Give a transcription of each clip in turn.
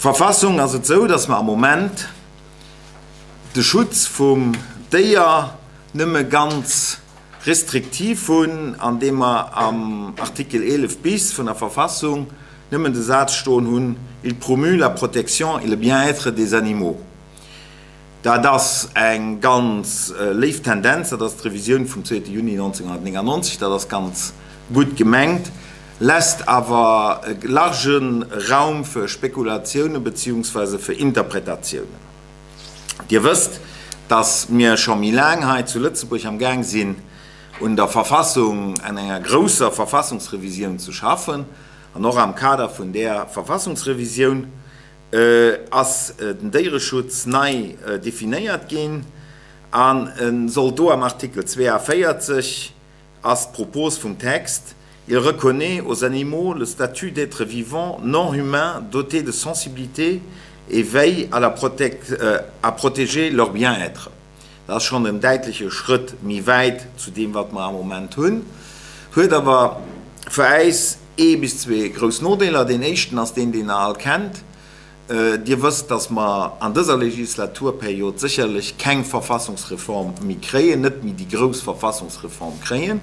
Verfassung ass et esou, dass mer am Moment de Schutz vum Déier nëmme ganz restriktiv hunn, andeem mer am Artikel 11 bis vun der Verfassung nëmmen de Saz stoen hunn, Il promeut la protection et le bien-être des animaux. Dat ass eng ganz léif Tendenz, dat ass d'Revisioun vum zweete Juni 1999, dat ass ganz gutt gemengt, lässt awer e large Raum fir Spekulatiounen beziehungsweise fir Interpretatiounen. Dir wësst, dass mir scho méi laang hei zu Lëtzebuerg am Gaang sinn, un der Verfassung, an enger grousser Verfassungsrevisioun ze schaffen. An och am Kader vun där Verfassungsrevisioun ass den Déiereschutz nei definéiert ginn a soll do am Artikel 42 ass d'Propos vum Text, Il reconnaît aux animaux le statut d'êtres vivants non humains dotés de sensibilité et veille à la à protéger leur bien-être. Dat ass schonn en däitleche Schrëtt méi wäit zu deem, wat mer am Moment hunn, huet awer fir äis ee bis zwee grouss Nodeeler. Deen éischten ass deen, deen Der all kennt. Dir wësst, dass mer an dëser Legislaturperiod sécherlech keng Verfassungsreform méi kréien, net méi déi grouss Verfassungsreform kréien,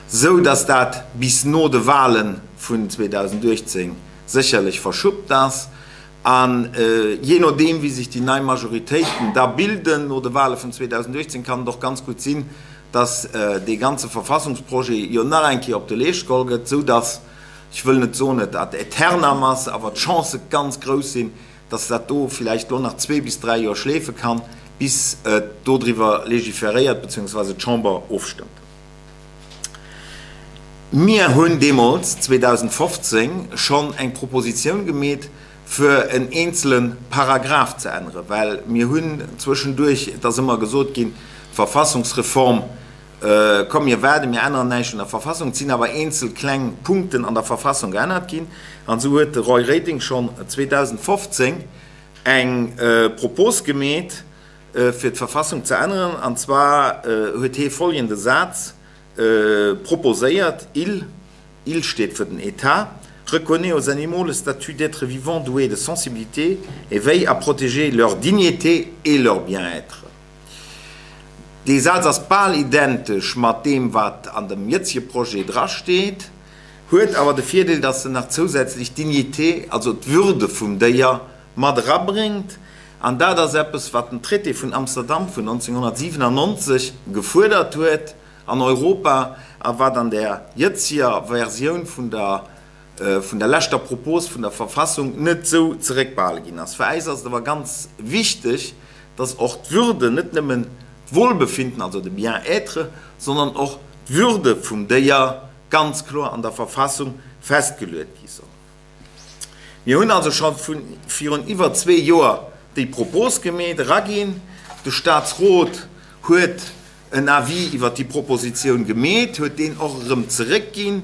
sou dass dat bis no de Wahle vun 2018 sécherlech verschuppt ass. A jee nodeem, wéi sech déi nei Majoritéiten da bilden no de Wahle vun 2018, kann et och ganz gutt sinn, dass dee ganze Verfassungsprojet jo nach eng Kéier op de Leescht geholl gëtt, sou dass, ech wëll net soen, et ad aeternam ass, awer d'Chancë ganz grouss sinn, dass dat do villäicht elo nach zwee bis dräi Joer schleefe kann, bis et dodriwwer legiferéiert beziehungsweise d'Chamber ofstëmmt. Mir hunn deemools, 2015, schonn eng Propositioun gemeet, fir en eenzele Paragraph ze änneren, well mir hunn zwëschenduerch, et ass ëmmer gesot ginn, d'Verfassungsreform, Komm mir waarden, mir änneren näischt un der Verfassung. Et sinn awer eenzel kleng Punkten an der Verfassung geännert ginn. An esou huet de Roy Reding schonn 2015 eng Propos gemeet, fir d'Verfassung ze änneren. An zwar huet hee follgende Saz proposéiert, Il, il steet fir den État, reconnaît aux animaux le statut d'êtres vivants doués de sensibilité et veille à protéger leur dignité et leur bien-être. Dee Saz ass bal identesch mat deem, wat an dem jëtzege Projet drasteet, huet awer de Virdeel, dass en nach zousätzlech d'Dignité, also d'Würde vum Déier mat erabréngt. An dat ass eppes, wat den Traité vun Amsterdam vun 1997 gefuerdert huet an Europa a wat an där jëtzeger Versioun vun der vun der leschter Propos vun der Verfassung net esou zeréckbehale ginn ass. Fir äis ass et awer ganz wichteg, dass och d'Würde, net nëmmen d'Wohlbefinden, also de Bien-être, sondern och d'Würde vum Déier ganz kloer an der Verfassung festgeluet gi soll. Mir hunn also scho virun iwwer zwee Joer déi Propos gemeet, eraginn. De Statsrot huet en Avis iwwert déi Propositioun gemeet, huet deen och erëm zeréckginn.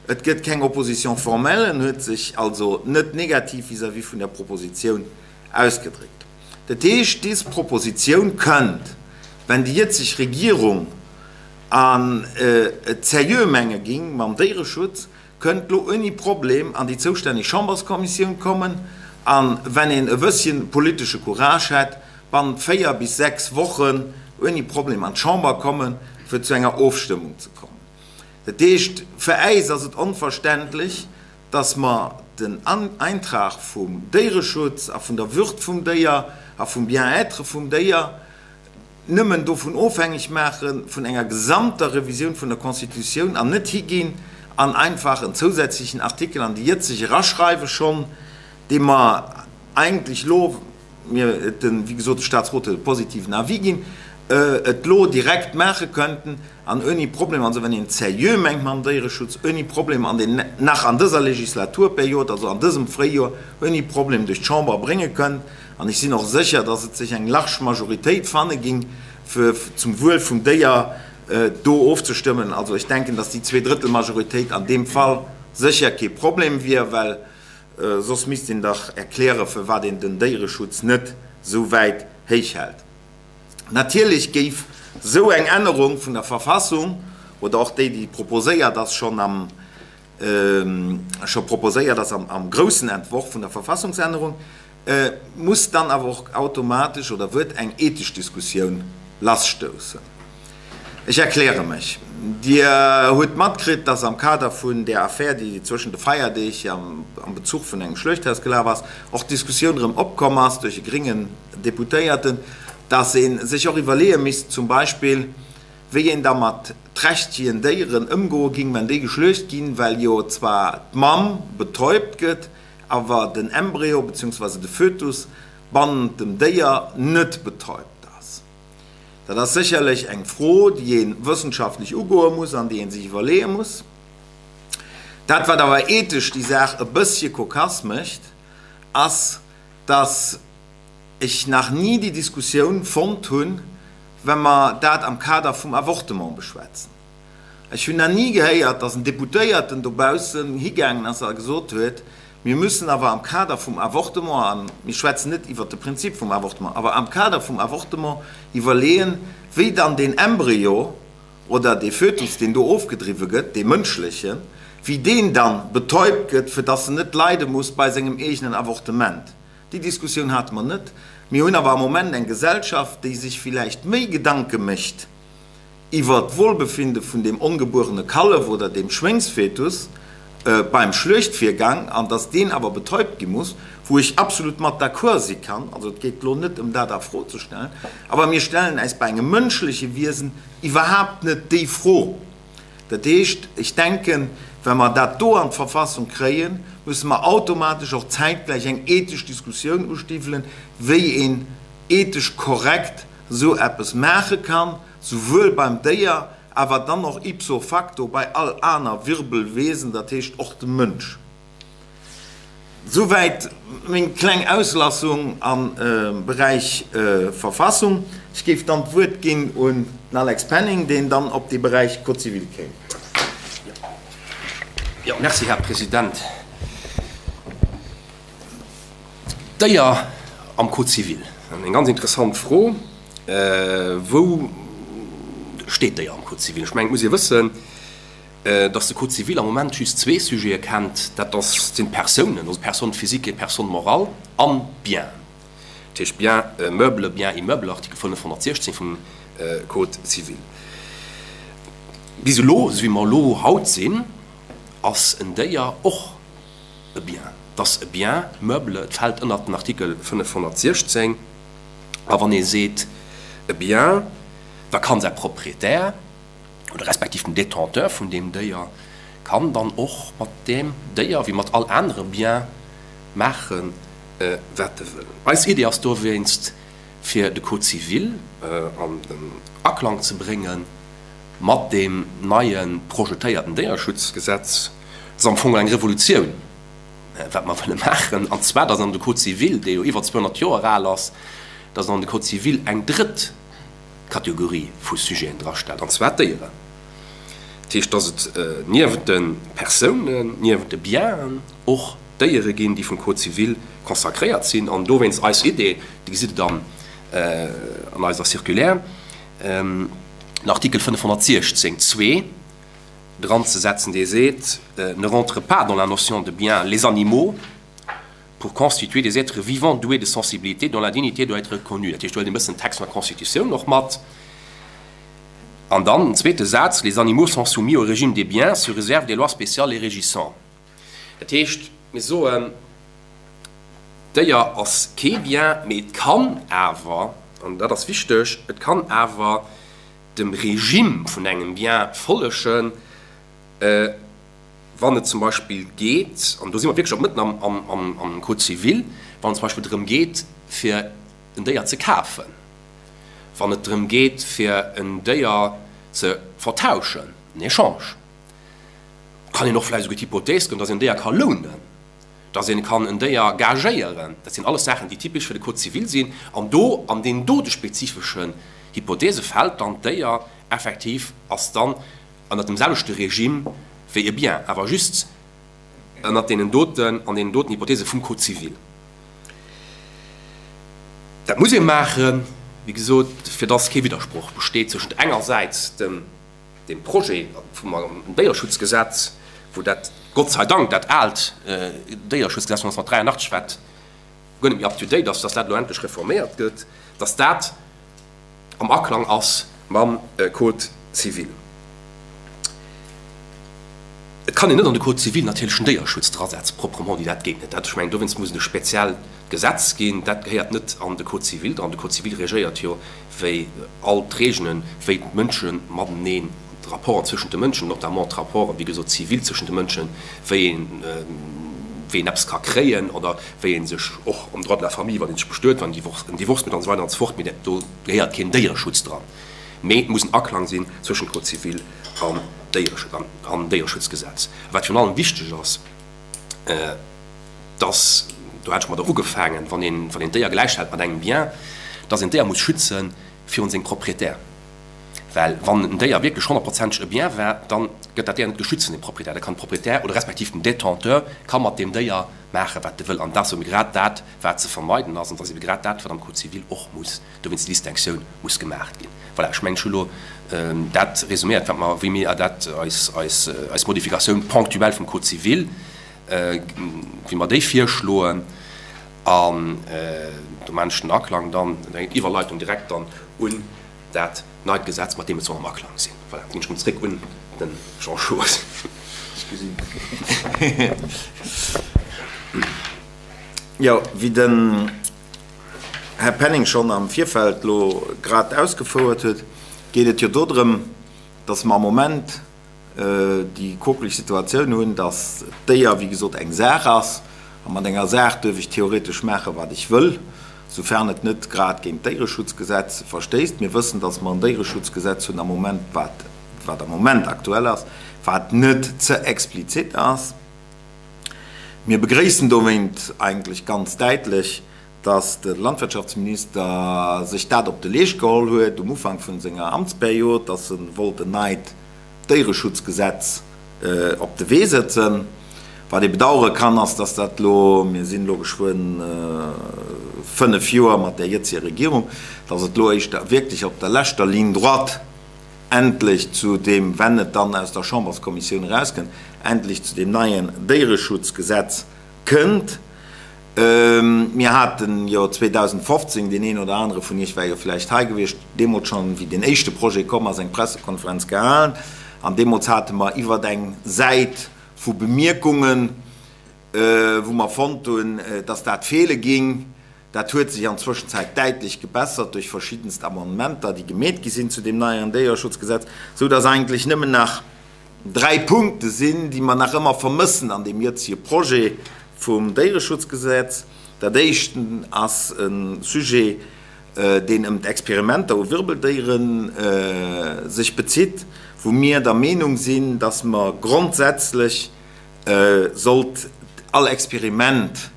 Et gëtt keng Opposition formelle, en huet sech also net negativ vis-à-vis vun der Propositioun ausgedréckt. Dat heescht, des Propositioun kënnt, wenn déi jëtzeg Regierung an et seriö menge ging mam Déiereschutz, kënnt lo ouni Problem an déi zoustänneg Chamberskommissioun kommen an, wenn een e bësschen politesche Courage hätt, bannent 4 bis 6 Wochen ouni Problem an d'Chamber kommen, fir zu enger Ofstëmmung ze kommen. Dat heescht, fir äis ass et onverständlech, dass mer den Eintrag vum Déiereschutz a vun der Würd vum Déier a vum Bien-être vum Déier nëmmen dovun ofhängeg maache vun enger gesamter Revisioun vun der Constitutioun an net higinn an einfach en zousätzlechen Artikel an déi jëtzeg eraschreiwe schonn, dee mer eigentlech elo, mir et den, wéi gesot, de Statsrot huet e positiven Avis ginn, et elo direkt maache könnten an ouni Problem, also wann een et seriö mengt mam Déiereschutz, ouni Problem an den, nach an dëser Legislaturperiod, also an dësem Fréijoer, ouni Problem duerch d'Chamber brénge kënnt. An ech sinn och sécher, dass et sech eng large Majoritéit fanne ging, fir zum Wuel vum Déier do ofzestëmmen. Also ech denken, dass déi Zweedrëttelmajoritéit an deem Fall sécher kee Problem wier, well Soss misst een dach erklären, firwat een den Déiereschutz net sou wäit héich hält. Natierlech géif sou eng Ännerung vun der Verfassung, oder och déi, déi proposéiert ass, schonn am scho proposéiert ass am groussen Entworf vun der Verfassungsännerung. muss dann awer och automatesch oder wërt eng ethesch Diskussioun lasstoussen. Ech erkläre mech. Dir hutt matkritt, dass am Kader vun där Affär, déi zwëschen de Feierdeeg am Bezuch vun engem Schluechthaus gelaf ass, och d'Diskussioun erëm opkomm ass duerch e gréngen Deputéierten, dass ee sech och iwwerleeë misst zum Beispill, wéi een da mat trächtegen Déieren ëmgoe géing, wenn déi geschluecht ginn, well jo zwar d'Mamm betäubt gëtt, awer den Embryo beziehungsweise de Fötus bannent dem Déier net betäubt ass. Dat ass sécherlech eng Fro, déi ee wëssenschaftlech ugoe muss an déi ee sech iwwerleeë muss. Dat, wat awer ethesch déi Saach e bëssche kokass mécht, ass, dass ech nach ni déi Diskussioun fonnt hunn, wa mer dat am Kader vum Avortement beschwätzen. Ech hunn nach ni gehéiert, dass en Deputéierten dobaussen higaangen ass a gesot huet, Mir müssen awer am Kader vum Avortement, a mir schwätzen net iwwert de Prinzip vum Avortement, awer am Kader vum Avortement iwwerleeën, wéi dann deen Embryo oder dee Fötus, deen do ofgedriwwe gëtt, dee mënschlechen, wéi deen dann betäubt gëtt, fir dass en net leide muss bei sengem eegenen Avortement. Déi Diskussioun hate mer net. Mir hunn awer am Moment eng Gesellschaft, déi sech villäicht méi Gedanke mécht iwwert d'Wohlbefinde vun deem ongebuerene Kallef oder deem Schwéngsfetus beim Schluechtvirgang, an dass deen awer betäubt gi muss, wou ech absolut mat d'accord si kann. Also et geet elo net ëm dat a Fro ze stellen, awer mir stellen äis bei engem mënschleche Wiesen iwwerhaapt net déi Fro. Dat heescht, ech denken, wa mer dat do an d'Verfassung kréien, musse mer automatesch och zäitgläich eng ethesch Diskussioun ustiwwelen, wéi een ethesch korrekt esou eppes maache kann, souwuel beim Déier, awer dann och ipso facto bei all aner Wirbelwesen, dat heescht och dem Mënsch. Souwäit meng kleng Auslassung am Beräich Verfassung. Ech géif dann d'Wuert ginn un den Alex Penning, deen dann op dee Beräich Code civil kéim. Jo, merci, Här President. D'Déier am Code civil, eng ganz interessant Fro. Wou steet d'Déier am Code civil? Ech mengen, et muss ee wëssen, dass de Code civil am Moment just zwee Sujete kennt, dat ass, sinn d'Persounen, also Personne physique et personne morale, an d'Biens, dat heescht Biens meubles, biens immeubles, Artikel 516 vum Code civil. Bis elo, esou wéi mer elo haut sinn, ass en Déier och e Bien. Et ass e Bien meuble, et fält ënnert den Artikel 516. A wann ee seet e Bien, da kann säi Proprietär, oder respektiv den Détenteur vun deem Déier kann dann och mat deem Déier, wéi mat all anere Bien, maachen, wat e wëll. Eis Idee ass dowéinst, fir de Code civil an den Aklang ze brénge mat deem neie projetéierten Déierschutzgesetz. Dat ass am Fong eng Revolutioun, wat mer wëlle maachen, an zwar, dass an de Code civil, dee jo iwwer 200 Joer al ass, dass an de Code civil eng drëtt Kategorie vu Sujeten drastellt, an zwar d'Déieren. Dat heescht, dass et niewent de Persounen, niewent de Bienen och Déiere ginn, déi vum Code civil consacréiert sinn. An dowéinst eis Idee, Dir gesitt et an eiser Circulaire, den Artikel 516, zwee dranzesetzen, dee seet, Ne rentrent pas dans la notion de bien les animaux, pour constituer des êtres vivants doués de sensibilité dont la dignité doit être reconnue. Dat heescht, do huelt een e bëssen den Text vun der Constitutioun och mat. An dann den zweete Saz, Les animaux sont soumis au régime des biens sous réserve des lois spéciales les régissant. Dat heescht, mir soen, d'Déier ass kee Bien, mee et kann awer, an dat ass wichteg, et kann awer dem Regime vun engem Bien follegen, Wann et zum Beispill geet, an do si mer wierklech och mëtten am Code civil, wann et zum Beispill drëm geet, fir en Déier ze kafen, wann et drëm geet, fir en Déier ze vertauschen, en Échange, kann een och vläicht esouguer d'Hypothèse goen, dass een en Déier ka lounen, dass ee kann en Déier gagéieren. Dat sinn alles Saachen, déi typesch fir de Code civil sinn. An do, an deenen dote spezifeschen Hypothèse fält dann d'Déier effektiv, ass dann ënnert dem selwechte Regime wéi e Bien, awer just ënnert deenen doten, an deenen doten Hypothese vum Code civil. Dat muss ee maachen, wéi gesot, fir dass kee Widdersproch besteet zwëschent engersäits dem, deem Projet vum Déierschutzgesetz, wou dat, Gott sei Dank, dat aalt Déierschutzgesetz vun 1983, wat. guer net méi up to date ass, dass dat elo endlech reforméiert gëtt, dass dat am Aklang ass mam Code civil. Et kann een net an de Code civil natierlech den Déierschutz drasetzen, proprement dit, dat geet net. Dat, ech mengen, dowéinst muss et e speziellt Gesetz ginn. Dat gehéiert net an de Code civil dran. De Code civil regéiert jo, wéi all d'Regelen, wéi d'Mënsche mateneen, d'Rapporten zwëschent de Mënschen, notamment d'Rapporten, wéi gesot, civil zwëschent de Mënschen, wéi een, wéi een eppes ka kréien oder wéi ee sech och am Droit de la famille, wann ee sech bestuet, wann een Divorce mécht an esou weider an esou fort. Mee do gehéiert keen Déiereschutz dran. Mee et muss en Aklang sinn zwëschent Code civil an Déiereschutzgesetz. A wat virun allem wichteg ass, dass, do hat ech mat ugefaangen, wann een, wann een d'Déier gläichstellt mat engem Bien, dass een d'Déier muss schütze virun sengem Propriétaire. Well wann en Déier wierklech honnertprozenteg e Bien war, da gëtt dat Déier net geschützt vun dem Propriétaire. Da kann de Propriétaire oder respektiv den Détenteur ka mat deem Déier maachen, wat e wëll. An dat ass ebe grad dat, wat ze vermeiden ass. An dat ass ebe grad dat, wat am Code civil och muss, dowéinst déi Distinctioun muss gemaach ginn. Voilà, ech mengen, ech hu elo dat resuméiert, wat mer, wéi mir dat, eis, eis, eis Modifikatioun ponctuelle vum Code civil, wéi mer déi virschloen. An do maachen ech den Aklang dann, eng Iwwerleitung direkt dann un dat neit Gesetz, mat deem et soll am Aklang sinn. Voilà, ginn ech erëm zréck un de Jean Schoos. Ech gesinn. Jo, wéi den Här Penning schonn am Virfeld elo grad ausgefouert huet, geet et jo dodrëm, dass mer am Moment déi quokeleg Situatioun hunn, dass d'Déier, wéi gesot, eng Saach ass, a mat enger Saach duerf ech theoretesch maachen, wat ech wëll, soufern et net grad géint d'Déiereschutzgesetz verstéisst. Mir wëssen, dass mer en Déiereschutzgesetz hunn am Moment, wat, wat am Moment aktuell ass, wat net ze explizit ass. Mir begréissen dowéint eigentlech ganz däitlech, dass de Landwirtschaftsminister sech dat op de Leescht geholl huet um Ufank vun senger Amtsperiod, dass e wollt en neit Déiereschutzgesetz op de Wee sëtzen. Wat ee bedauere kann, ass, dass dat elo, mir sinn elo geschwënn 5 Joer mat där jëtziger Regierung, dass et elo éischter wierklech op der leschter Ligne droite endlech zu deem, wenn et dann aus der Chamberskommissioun erauskënnt, endlech zu deem neien Déiereschutzgesetz kënnt. Mir hate jo 2015, deen een oder anere vun Iech war jo vläicht hei gewiescht, deemools schonn, wéi deen éischte Projet komm ass, eng Pressekonferenz gehalen. An deemools hate mer iwwert eng Säit vu Bemierkungen, wou mer fonnt hunn, dass dat feele ging. Dat huet sech an Zwëschenzäit däitlech gebessert duerch verschiddenst Amendementer, déi gemeet gi sinn zu deem neien Déiereschutzgesetz, esou dass eigentlech nëmmen nach dräi Punkte sinn, déi mer nach ëmmer vermëssen an deem jëtzege Projet vum Déiereschutzgesetz. Dat éischt ass e Sujet, deen ëm d'Experimenter u Wirbeldéiere sech bezitt, wou mir der Meenung sinn, dass mer grondsätzlech sollt all Experiment,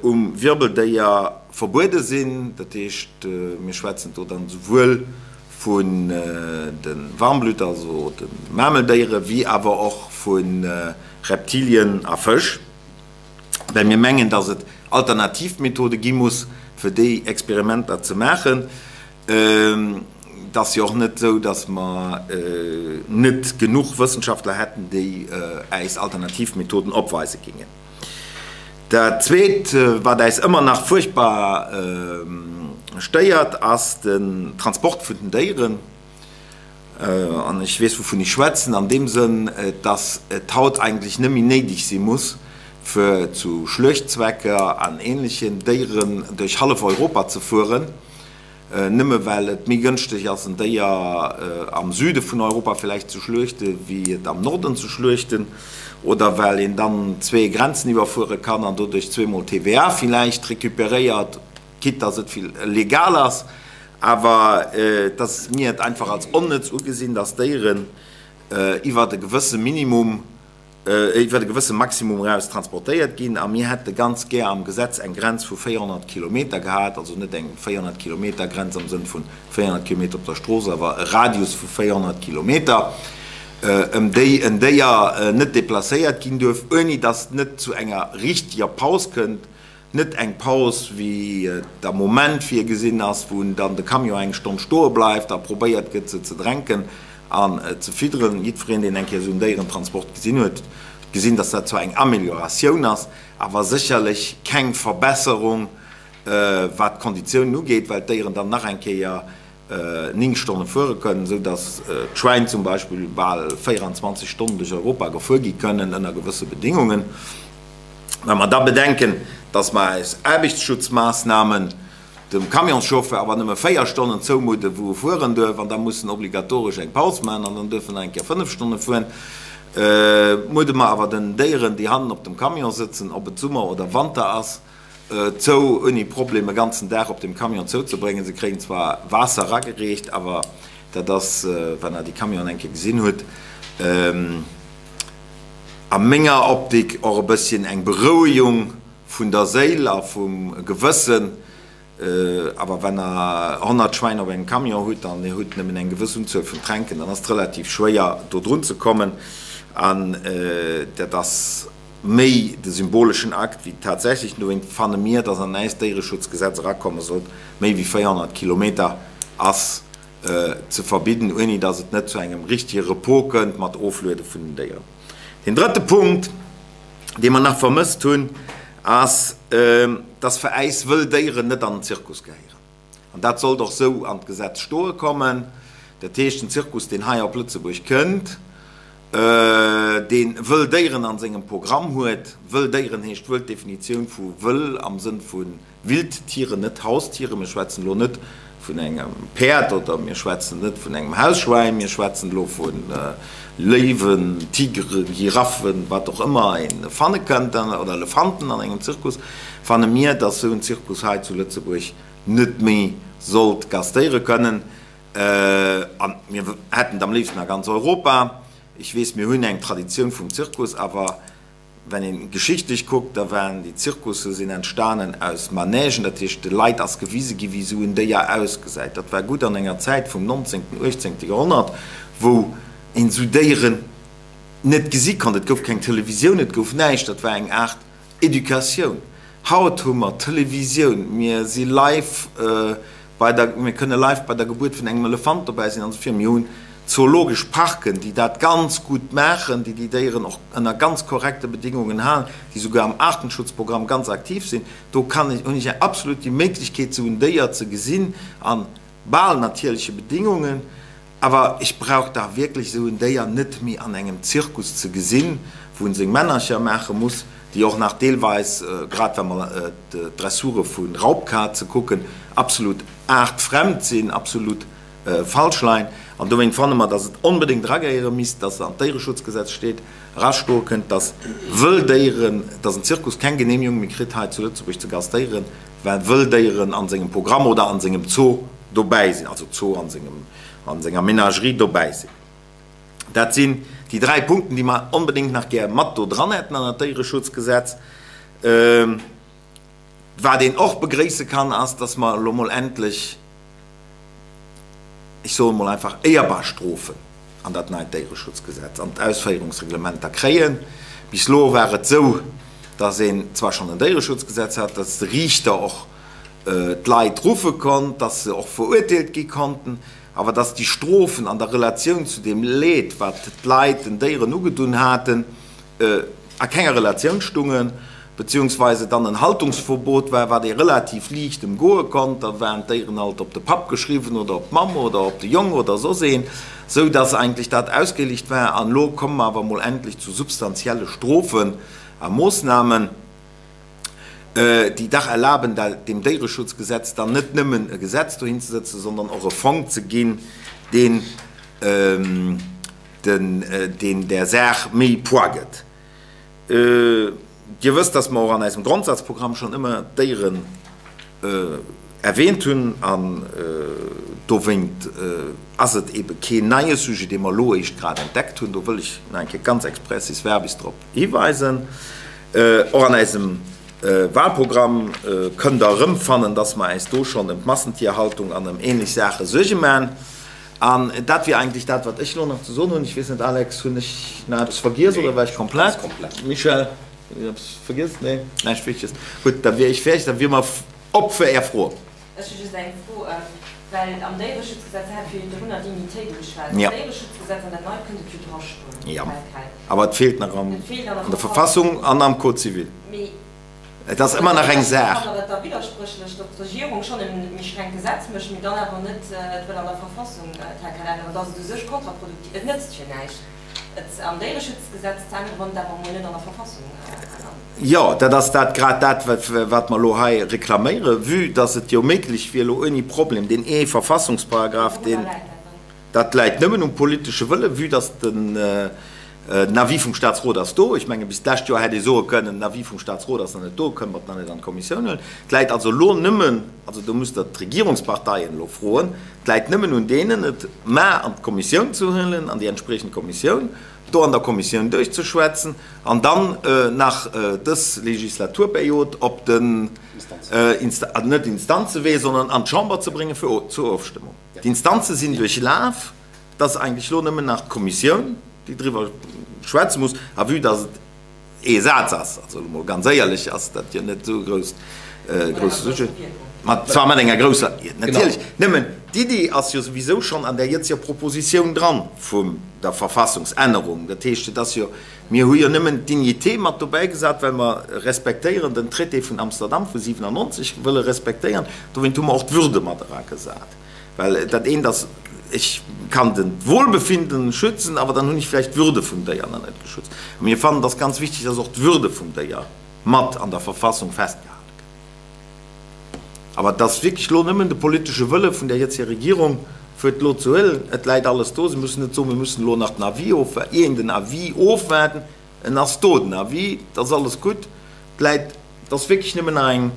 um Wirbeldéier verbuede sinn. Dat heescht, mir schwätzen do dann esouwuel vun de Warmblüter, also de Mameldéiere, wéi awer och vu Reptilien a Fësch, well mir mengen, dass et Alternativmethode gi muss, fir déi Experimenter ze maachen. Et ass jo och net esou, dass mer net genuch Wëssenschaftler hätten, déi äis Alternativmethoden opweise gingen. Dat Zweet, wat äis ëmmer nach fuerchtbar stéiert, ass den Transport vun den Déieren. An ech weess, wouvun ech schwätzen, an deem Sënn, dass et haut eigentlech net méi néideg si muss, fir zu Schluechtzwecker an Ähnlechen Déieren duerch hallef Europa ze fueren, Nëmme well et méi gënschteg ass en Déier am Süde vun Europa villäicht ze schluechte wéi et am Norden ze schluechten, oder well een dann zwee Grenzen iwwerfuere kann an doduerch zweemol TVA villäicht recuperéiert, quitte dass et legal ass, awer dass mir et einfach als onnëtz ugesinn, dass Déieren iwwert e gewësse Minimum iwwer e gewësse Maximum eraus transportéiert ginn. A mir hätte ganz gär am Gesetz eng Grenz vu 400 Kilometer gehat, also net eng 400 Kilometer Grenz am Sënn vu 400 Kilometer op der Strooss, awer e Radius vu 400 Kilometer, ëm déi en Déier net déplacéiert ginn duerf, ouni datt et net zu enger richteger Paus kënnt, Net eng Paus, wéi et am Moment virgesinn ass, wou dann de Camion eng Stonn stoe bleift a probéiert gëtt, se ze dränken an ze fidderen. Jiddwereen, deen eng Kéier esou en Déierentransport gesinn huet, Gesinn, dass dat zwar eng Amélioratioun ass, awer sécherlech keng Verbesserung, wat d'Konditiounen ugeet, well d'Déieren dann nach eng Kéier 9 Stonne fuere kënnen, esou dass d'Schwäin zum Beispill bal 24 Stonnen duerch Europa gefuer gi kënnen ënner gewësse Bedingungen. Wa mer da bedenken, dass mer aus Aarbechtsschutzmaßnahmen dem Camionschauffeur awer nëmme 4 Stonnen zoumudden, wou e fueren duerf, an da muss en obligatoresch eng Paus maachen an dann duerf en nach eng Kéier 5 Stonne fueren, mudde mer awer den Déieren, déi hannen op dem Camion sëtzen, ob et Summer oder Wanter ass, zou, ouni Problem e ganzen Dag op dem Camion zouzebréngen. Se kréien zwar Waasser eragereecht, awer dat ass, wann Der déi Camionen eng Kéier gesinn hutt, a menger Optik och e bësschen eng Berouegung vun der Séil a vum Gewëssen. Awer wenn Der 100 Schwäin op engem Camion hutt an Dir hutt nëmmen eng gewëss Unzuel vun Tränken, dann ass et relativ schwéier do drun ze kommen. An dat ass méi de symboleschen Akt wéi tatsächlich. Dowéint fanne mir, dass an äist Déiereschutzgesetz erakomme sollt, méi wéi 400 Kilometer ass ze verbidden, ouni dass et net zu engem richtige Repos kënnt mat Ofluede vun den Déieren. Deen drëtte Punkt, dee mer nach vermësst hunn, ass, dass fir äis wëll Déieren net an den Zirkus gehéieren. An dat sollt och esou an d'Gesetz stoe kommen. Dat heescht, den Zirkus, deen hei op Lëtzebuerg kënnt, dee wëll Déieren an sengem Programm huet, wëll Déieren heescht wuel d'Definitioun vu wëll am Sënn vu Wildtieren, net Haustieren, mir schwätzen elo net vun engem Päerd oder mir schwätzen net vun engem Hausschwäin, mir schwätzen elo vu Léiwen, Tigeren, Giraffen, wat och ëmmer ee fanne kënnt, oder Elefanten an engem Zirkus, fanne mir, dass esou en Zirkus hei zu Lëtzebuerg net méi sollt gastéiere kënnen. A mir hätten et am léifsten a ganz Europa. Ech weess, mir hunn eng Traditioun vum Zirkus, awer Wenn een geschichtlech kuckt, da waren déi Zirkusse sinn entstanen aus Manègen, dat heescht de Leit ass gewise gi wéi esou en Déier ausgesäit. Dat war gutt an enger Zäit vum nonzéngten, uechtzéngte Joerhonnert, wou een esou Déieren net gesi konnt. Et gouf keng Televisioun, et gouf näischt, dat war eng Aart Educatioun. Haut hu mer Televisioun, mir si live bei der, mir kënne live bei der Gebuert vun engem Elefant dobäi sinn an esou virun. Mir hunn zoologesch Parken, déi dat ganz gutt maachen, déi déi Déieren och ënner ganz korrekte Bedingungen halen, déi souguer am Artenschutzprogramm ganz aktiv sinn. Do kann ech, hunn ech absolut déi Méiglechkeet, esou en Déier ze gesinn a bal natierleche Bedingungen. Awer ech brauch dach wierklech esou en Déier net méi an engem Zirkus ze gesinn, wou en seng Männercher maache muss, déi och nach deelweis, grad wa mer d'Dressure vu Raubkaze kucken, absolut aartfremd sinn, absolut falsch leien. An dowéint fanne mer, dass et onbedéngt eragehéiere misst, dass an d'Déiereschutzgesetz steet, erastoe kënnt, dass wëll Déieren, dass en Zirkus keng Genehmigung méi kritt hei zu Lëtzebuerg ze gastéieren, well wëll Déieren an sengem Programm oder an sengem Zoo dobäi sinn, also Zoo an sengem, an senger Menagerie dobäi sinn. Dat sinn déi dräi Punkten, déi mer onbedéngt nach gär mat do dran hätten an dat Déiereschutzgesetz. Wat een och begréisse kann, ass, dass mer elo mol endlech, ech soe mol einfach, éierbar Strofen an dat neit Déiereschutzgesetz, an d'Ausféierungsreglementer kréien. Bis elo war et esou, dass een zwar schonn en Déiereschutzgesetz hat, dass de Riichter och d'Leit ruffe konnt, dass se och verurteelt gi konnten, awer dass déi Strofen an der Relatioun zu deem Leed, wat d'Leit den Déieren ugedunn haten, a kenger Relatioun stungen, beziehungsweise dann en Haltungsverbot war, wat ee relativ liicht emgoe konnt, da waren d'Déieren alt op de Papp geschriwwen oder op d'Mamm oder op de Jong oder soss een, sou dass eigentlech dat ausgelicht war. An elo komme mer awer emol endlech zu substantielle Strofen a Moossnamen, déi dach erlaben, deem Déiereschutzgesetz dann net nëmmen e Gesetz dohinzesëtzen, sondern och e Fong ze ginn, deen deen där Saach méi Poids gëtt. Dir wësst, dass mer och an eisem Grondsazprogramm schonn ëmmer d'Déieren erwähnt hunn an dowéint ass et eebe keen neie Sujet, dee mer elo éischt grad entdeckt hunn. Do wëll ech nach eng Kéier ganz expressis verbis drop hiweisen. Och an eisem Wahlprogramm kënnt Der erëmfannen, dass mer äis do schonn ëm d'Massentierhaltung an ëm ähnlech Saache Suerge maachen. An dat wier eigentlech dat, wat ech elo nach ze soen hunn. Ech weess net, Alex, hunn ech nach eppes vergiess oder war ech komplett? Michèle, hunn ech eppes vergiess? Nee, näischt Wichteges. Gutt, da wier ech fäerdeg. Da wier mer op fir Är Froen. Ech hu just eng Fro. Well am Déiereschutzgesetz, dat hat virdrunner Dignitéit ugeschwat, am Déiereschutzgesetz an dat neit kënnt et jo drastoen, tel quel. Awer et feelt nach an der Verfassung an am Code civil. Et ass ëmmer nach eng Saach. Fannt Der et da widderspréchlech, datt d'Regierung schonn e méi strengt Gesetz mécht, mee dann awer net et wëll an der Verfassung tel quel änneren? Da ass et u sech kontraproduktiv, et nëtzt jo näischt, et am Déiereschutzgesetz ze änneren, wann et awer emol net an der Verfassung ännert. Jo, dat ass dat, grad dat, wat mer elo hei reklaméieren, vue dass et jo méiglech wier, elo ouni Problem deen ee Verfassungsparagraph, deen, dat läit nëmmen um politesche Wëllen, vue dass den Avis vum Statsrot ass do, ech menge bis d'lescht Joer hätt ee soe kënnen, den Avis vum Statsrot ass nach net do, kënnen mer et nach net an d'Kommissioun huelen. Et läit also elo nëmmen, also do musst Der d'Regierungsparteien elo froen, et läit nëmmen un deenen, et mar an d'Kommissioun ze huelen, an déi entspriechend Kommissioun, do an der Kommissioun duerchzeschwätzen an dann nach dës Legislaturperiod op den, net Instanzewee, sondern an d'Chamber ze bréngen fir zur Ofstëmmung. D'Instanze sinn duerchlaf, et ass eigentlech elo nëmmen nach d'Kommissioun, déi driwwer schwätze muss. A vue dass et ee Saz ass, also elo mol ganz éierlech, ass dat jo net esou e grousst, grousse Sujet. Mat, zwar mat enger grousser, natierlech, nëmmen d'Iddi ass jo souwisou schonn an där jëtzeger Propositioun dran vun der Verfassungsännerung. Dat heescht, et ass jo, mir hu jo nëmmen d'Dignité mat dobäi gesat, well mer respektéieren den Traité vun Amsterdam vu 97 wëlle respektéieren. Dowéint hu mer och d'Würde mat eragesat. Well dat eent ass, ech kann den d'Wohlbefinden schützen, awer dann hunn ech vläicht d'Würde vum Déier nach net geschützt. A mir fannen, et ass ganz wichteg, dass och d'Würde vum Déier mat an der Verfassung festgehale gëtt. Awer et ass wierklech elo nëmmen de politesche Wëlle vun der jetziger Regierung, fir et elo ze huelen. Et läit alles do. Se mussen net soen, mir mussen elo nach den Avis ofwaarden, iergend en Avis ofwaarden. En ass do, den Avis, et ass alles gutt. Et läit, et ass wierklech nëmmen nach eng,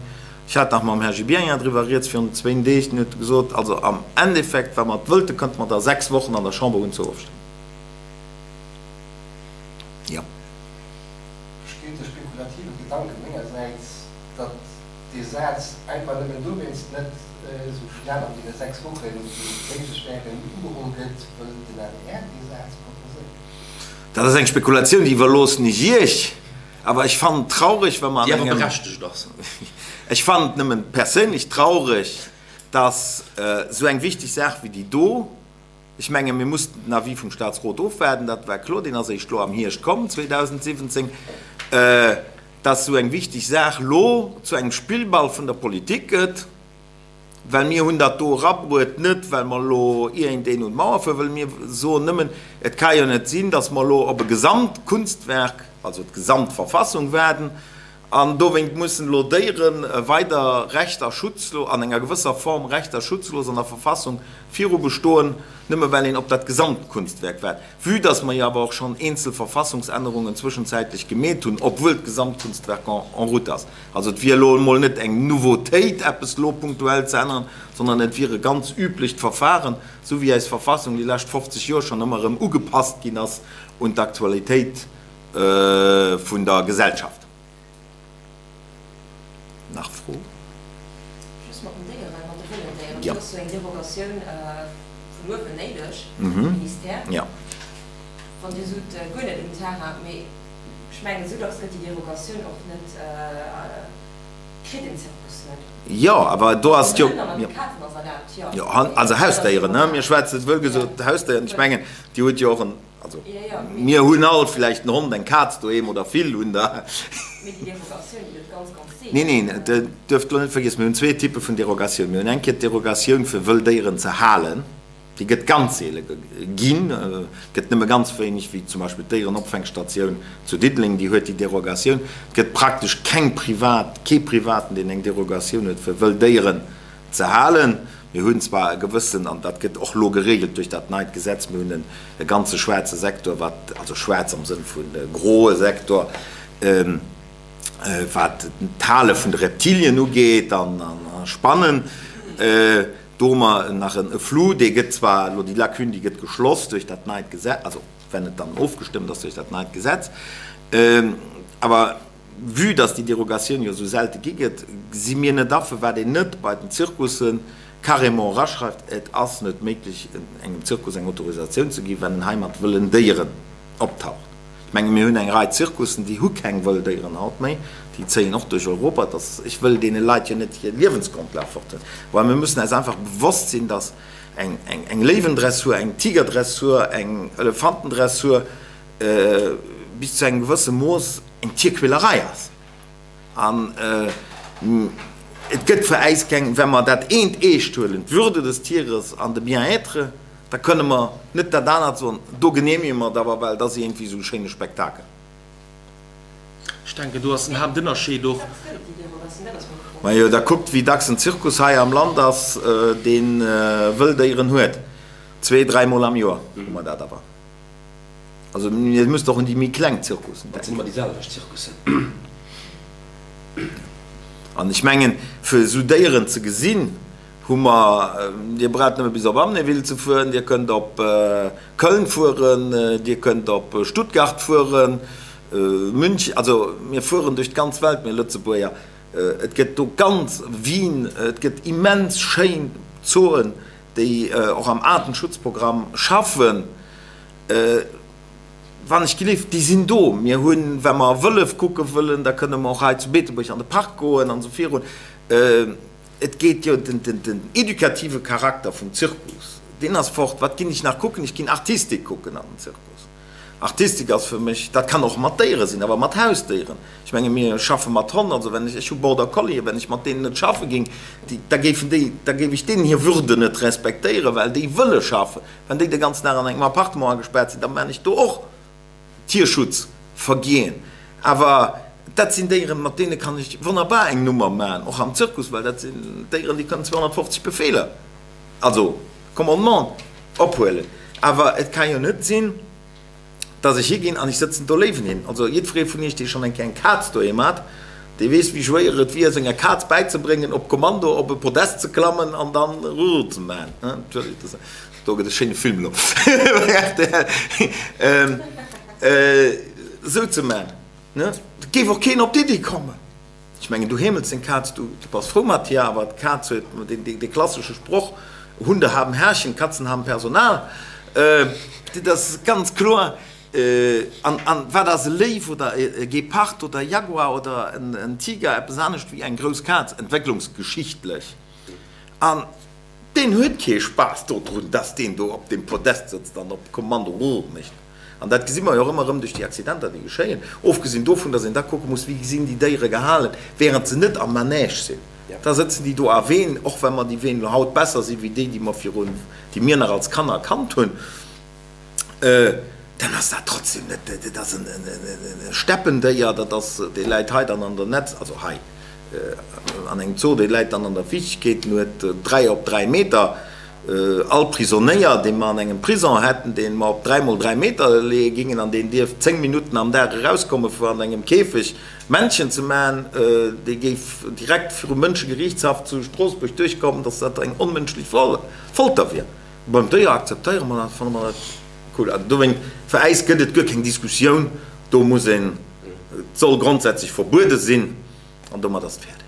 ech hat nach mam Här Gibéryen driwwer rieds virun zwéin Deeg, deen huet gesot, also am Endeffekt, wa mer et wëllten, könnte mer et a 6 Wochen an der Chamber hunn zur Ofstëmmung. Jo. Besteet de spekulative Gedanke mengersäits, datt dee Saz einfach nëmmen dowéinst net esou schnell an deene 6 Wochen, déi méiglech wären, ugeholl gëtt, wëll den adr dee Saz proposéiert? Dat ass eng Spekulatioun, déi iwwerloossen ech Iech. Awer ech fannen et traureg, wa mer an engem. Déi awer berechtegt ass. Ech fannen et nëmmen perséinlech traureg, dass esou eng wichteg Saach wéi déi do, ech menge mir mussten den Avis vum Statsrot ofwaarden, dat war kloer, deen ass eréischt elo am Hierscht komm, 2017, dass esou eng wichteg Saach elo zu engem Spillball vun der Politik gëtt. Well mir hunn dat do erabruet, net well mer elo iergendeen un d'Mauer fuere wëllen. Mir soen nëmmen, et ka jo net sinn, datt mer elo op e Gesamtkunstwerk, also d'Gesamtverfassung waarden, an dowéint mussen elo Déiere weider recht a schutzlo, an enger gewësser Form recht a schutzlos an der Verfassung viru bestoen, nëmme well een op dat Gesamtkunstwerk waart. Vue datt mer jo awer och schonn eenzel Verfassungsännerungen zwëschenzäitlech gemeet hunn, obwuel d'Gesamtkunstwerk en route ass. Also et wier elo emol net eng Nouveautéit, eppes elo punktuell ze änneren, sondern et wier e ganz üblecht Verfahren, esou wéi eis Verfassung déi lescht 50 Joer schonn ëmmer erëm ugepasst ginn ass un d'Aktualitéit vun der Gesellschaft. Nach Fro? Just mat den Déieren, mat de wëllen Déieren, do ass jo eng Derogatioun vun uewen néideg, vum Ministère. Wann Dir sot, guer net um Terrain, mee Ech mengen, esou dacks gëtt déi Derogatioun och net, kritt en Zirkus net. Jo, awer do ass et jo. Hënn an Kazen ass erlaabt, jo. Jo, also Hausdéieren, ne? Mir schwätzen, wëll gesot, Hausdéieren. Ech mengen, Dir hutt jo och en, also mir hunn all vläicht en Hond, eng Kaz doheem oder vill hunn der. Mee déi Derogatioun, déi gëtt ganz, ganz seelen. Neen, neen, Dir duerft elo net vergiessen, mir hunn zwee Typpe vun Derogatioun. Mir hunn eng Kéier d'Derogatioun fir wëll Déieren ze halen. Déi gëtt ganz seele ginn, et gëtt nëmme ganz wéineg, wéi zum Beispill d'Déierenopfänkstatioun zu Diddeleng, déi huet déi Derogatioun. Et gëtt praktesch keng privat, kee Privaten, deen eng Derogatioun huet, fir wëll Déieren ze halen. Mir hunn zwar e gewëssen, an dat gëtt och elo geregelt duerch dat neit Gesetz, mir hunn e ganze schwaarze Sektor, wat, also schwaarz am Sënn vu groe Sektor, wat d'Hale vun de Reptilien ugeet an Spannen. Do hu mer nach e Flou, dee gëtt zwar elo, déi Lacune, déi gëtt geschloss duerch dat neit Gesetz, also wenn et dann ofgestëmmt ass duerch dat neit Gesetz, awer vue dass déi Derogatioun jo esou selte gi gëtt, gesi mir net a firwat een net bei den Zirkusse carrément eraschreift, et ass net méiglech engem Zirkus eng Autorisatioun ze ginn, wenn en hei mat wëllen Déieren optaucht. Ech menge mir hunn eng Rei Zirkussen, déi hu keng wëll Déieren haut méi, déi zéien och duerch Europa. Dass, ech wëll deene Leit jo net hir Liewensgrondlag forthuelen, awer mir müssen eis einfach bewosst sinn, dass eng, eng, eng Léiwendressur, eng Tigerdressur, eng Elefantendressur bis zu engem gewësse Mooss eng Tierquälerei ass. An et gëtt fir äis keng, wa mer dat eent eescht huelen, d'Würde des Tieres an de Bien-être, da kënne mer net dat anert soen, do genehmige mer et awer, well et ass iergendwéi esou e schéine Spektakel. Ech denken, do ass den Haaptënnerscheed och. Majo, da kuckt, wéi dacks en Zirkus hei am Land ass, dee Wëlldéieren huet. Zwee-, dräimol am Joer hu mer dat awer. Also Dir musst och un déi méi kleng Zirkussen denken. Dat sinn ëmmer déi selwecht Zirkussen. An ech mengen, fir esou Déieren ze gesinn, hu mer, Dir braucht nëmme bis op Amnéville ze fueren, Dir kënnt op Köln fueren, Dir kënnt op Stuttgart fueren, München, also mir fueren duerch d'ganz Welt, mir Lëtzebuerger. Et gëtt do ganz, Wien, et gëtt immens schéin Zooen, déi och am Aartenschutzprogramm schaffen, wann ech gelift, déi sinn do. Mir hunn, wa mer Wëllef kucke wëllen, da kënne mer och hei zu Beetebuerg an de Park goen an esou virun. Et geet jo, den edukative Charakter vum Zirkus, deen ass fort. Wat ginn ech nach kucken? Ech ginn Artistik kucken an den Zirkus. Artistik ass fir mech, dat kann och mat Déiere sinn, awer mat Hausdéieren. Ech menge mir schaffe mat Honn, also wenn ech, ech hu Border Collien, wenn ech mat deenen net schaffe géing, déi, da géifen déi, da géif ech deenen hir Würde net respektéieren, well déi wëlle schaffen. Wann déi de ganzen Dag an engem Appartement agespaart sinn, da man ech do och Tierschutzvergehen. Awer dat sinn Déieren, mat deene kann ech wonnerbar eng Nummer man, och am Zirkus, well dat sinn Déieren, déi kënnen 250 Befeeler, also Commandement, ophuelen. Awer et ka jo net sinn, dass ech higinn an ech sëtzen do Léiwen hin. Also jiddweree vun iech, dee schonn eng Kéier eng Kaz doheem hat, dee weess, wéi schwéier et wier, senger Kaz bäizebréngen, op Kommando op e Podest ze klammen an dann Rrr ze maachen. Do gëtt e schéine Film elo. Esou ze maachen, ne? Et géif och keen op d'Iddi kommen. Ech mengen, du heemels deng Kaz, du bass frou mat hir, awer d'Kaz huet dee klassesche Sproch, Hunde haben Herrchen, Katzen haben Personal. Dat ass ganz kloer. An wat ass e Léiw oder e Gepard oder e Jaguar oder en Tiger eppes anescht wéi eng grouss Kaz, entwécklungsgeschichtlech? An deen huet kee Spaass dodrun, dass deen do op deem Podest sëtzt an op Kommando rrr mécht. An dat gesi mer jo och ëmmer erëm duerch déi Accidenter, déi geschéien. Ofgesinn dovun, dass een da kucke muss, wéi sinn déi Déiere gehalen, während se net am Manège sinn. Da sëtzen déi do a Ween, och wa mer déi Ween elo haut besser si wéi déi, déi mer virun, déi mir nach als Kanner kannt hunn, dann ass dat trotzdem net, dat ass e Steppendéier, dat ass, dee läit hei dann an der Netz, also hei an engem Zoo, dee läit dann an der Fiichtegkeet en huet 3 op 3 Meter. All Prisonéier, dee mer an engem Prison hätten, dee mer op 3 mol 3 Meter leeë gingen an deen dierft 10 Minutten am Dag erauskomme fir an engem Käfeg Männchen ze maachen, dee géif direkt virum Mënschegeriichtshaff zu Stroossbuerg duerchkommen, datt dat eng onmënschlech Folter wier. Beim Déier akzeptéiere mer dat, fanne mer dat cool. Also dowéinst, fir äis gëtt et guer keng Diskussioun, do muss een, et soll grondsätzlech verbuede sinn an domat ass et fäerdeg.